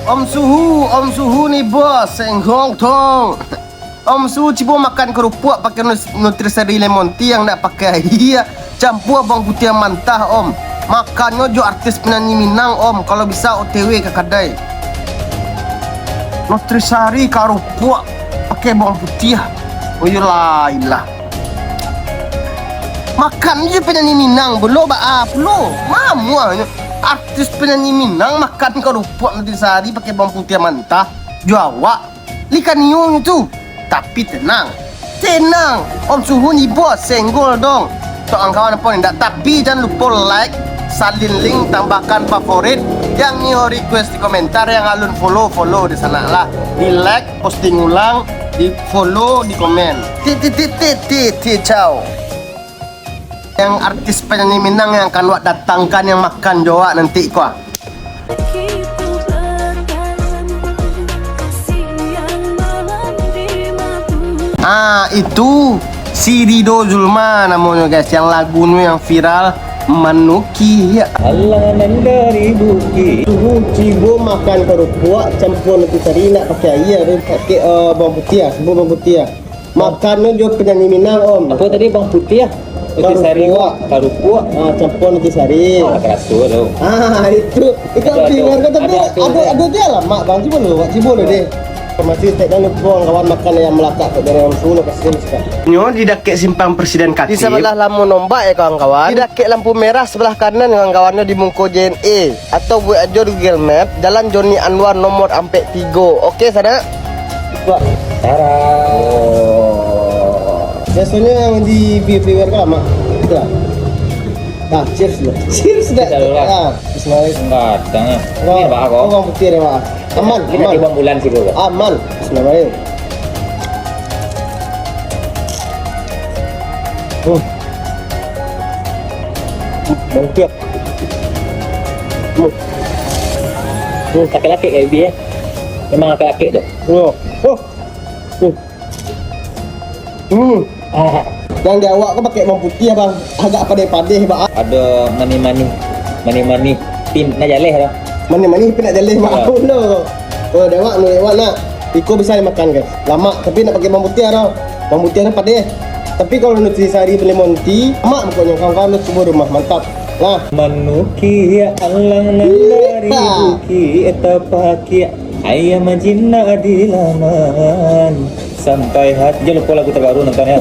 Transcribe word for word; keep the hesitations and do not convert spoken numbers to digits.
Om Suhu, Om Suhu ni bos, senggong tong. Om Suhu cubo makan karupuak pakai nus-, Nutrisari Lemon Tea yang ndak pakai aia, campua bawang putiah mantah, Om. Makannyo jo artis penyanyi Minang, Om. Kalau bisa O T W ka kadai. Nutrisari karupuak pakai bawang putiah. Oh iyolah, ilah. Makan je penyanyi Minang, belo baa pulo. Mamuahnyo. Artis penyanyi Minang makan karupuak Nutrisari pakai bawang putiah mantah. Jo awak. Likanionyo tu. Tapi tenang. Tenang. Om Suhu ni bos, senggol dong. Tok angkawan apo ni ndak? Tapi jangan lupo like, salin link, tambahkan favorit. Yang nio request di komentar, yang alun follow, follow di sana lah. Di like, posting ulang, di follow, di komen. Ti, ti, ti, ti, ti, ti, ciao. Yang artis penyanyi Minang yang akan wak datangkan yang makan jo wak nanti ko. Ah, itu si Rido Zulma namonyo, guys, yang lagunyo yang viral, Manuki. Alah nan dari bukik. Suhu cubo makan karupuak campua Nutrisari, nak pakai aia, pakai, eh, bawang putiah, campua bawang putiah. Makannyo jo penyanyi Minang, Om. Apo tadi, bawang putiah? Nutrisari, karupuak. Karupuak. Ah, campua Nutrisari. Ah, karaso tu. Ah, itu. Itu ado, ado, ado, ado, ado je alamat, Bang. Cubo lu, cubo lu deh. Masih tak jangan lupo kawan makan ayam melakak tu dari Om Suhu, kasih sekali. Nyo di dakek simpang Presiden Katim. Di sabalah Lamun Ombak ya, kawan-kawan. Di dakek lampu merah sabalah kanan, kawan-kawan, nyo di muko J N E. Atau buek ajo di Google Map, Jalan Joni Anwar nomor ampek tigo. Oke, sanak? Wah. Tara. Oh. Biasanya yang di viewer-viewer kan lama. Itulah. Nah, cheers dulu. Cheers dah. Kita dulu lah. Ah, bismillah. Enggak ada. Wah, ini apa kok? Oh, bawang putih deh, Pak. Aman, ini aman. Bawang bulan sih, Bro. Aman. Bismillahirrahmanirrahim. Hmm. Bawang putih. Hmm. Hmm, laki-laki kayak Ibi, eh. Memang laki-laki tu. Oh. Oh. Hmm. Hmm. Ah. Yang di awak ko pakai bawang putih, Bang. Agak padeh-padeh, Bang. Ado manih-manih. Manih-manih. Pin nak jaleh tu. Manih-manih pin nak jaleh, Bang. Ya. Apo lo? Oh, di awak, menurut awak nak. Iko bisa dimakan, guys. Lamak, tapi nak pakai bawang putih tu. Bawang putih tu padeh. Tapi kalau Nutrisari Lemon Tea, lamak pokoknya, kawan-kawan, cubo rumah, mantap. Nah. Manuki alang nan dari bukik tapakiak, ayam jinak di laman, sampai hati. Jangan lupa lagu terbaru nonton ya.